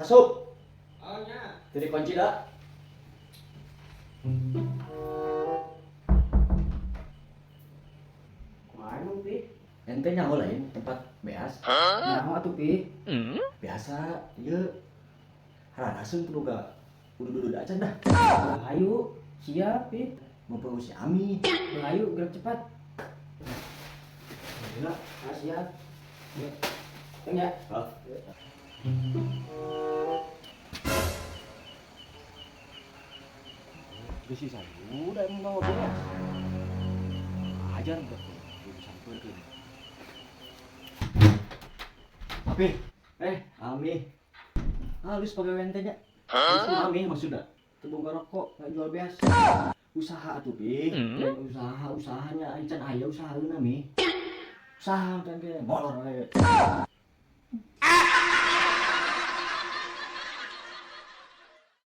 Asup. Oh nya. Jadi kunci dah. Kumaha emang, Pi? Ente nyaho lain tempat beas. Nyaho atuh, Pi. Biasa, ieu. Hararaseun kudu ga udah acan dah. Ayo, siap, Pi. Mumpung si Ami. Ayo gerak cepat. Gila. Ah, siap. Ya. Ya. Hah? Geus sisa udah emang bawa beas. Ajar betul. Belum sampeurkeun. Tapi, Ami. Halus pagawean teh nya. Ami maksudna. Teu boga rokok, nggak jual beas. Usaha atuh, Pi. Lain usaha, usahanya can aya usahaeuna, Mi. Usaha can ge molor we.